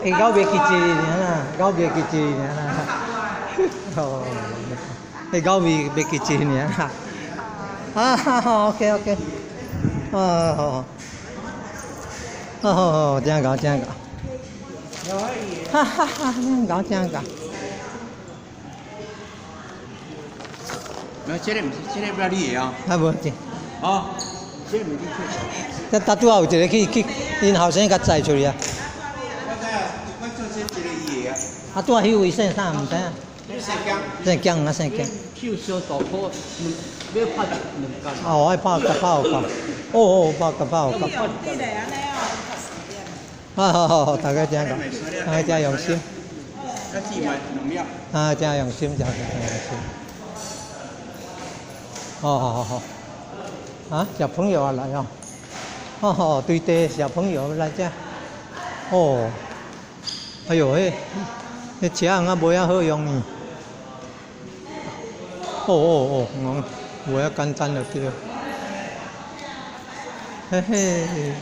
會咬袂記一爾啦，咬袂記一爾啦。哦，會咬袂袂記一爾啦。啊，好，OK OK。哦，好，好好，真𠢕真𠢕。哈哈哈，真𠢕真𠢕。沒，這个毋是，這个不你的啊。啊，無這。哦，這个毋是你。這拄拄仔有一个去去，𪜶後生共載出去啊。我知啊，我做這一个伊的啊。啊，拄仔彼位姓啥？毋知影。姓江。姓江啊，姓江。手小大顆，要拍兩工。哦，愛拍較拍有夠。哦哦，拍較拍有夠。好好好好，大家真𠢕，大家真用心。啊，真用心，真用心。哦，好好好。啊，小朋友啊來哦。哦吼，對對，小朋友來這。哦。哎喲，彼彼車仔啊無遐好用呢。哦哦哦，無遐簡單就對。嘿嘿。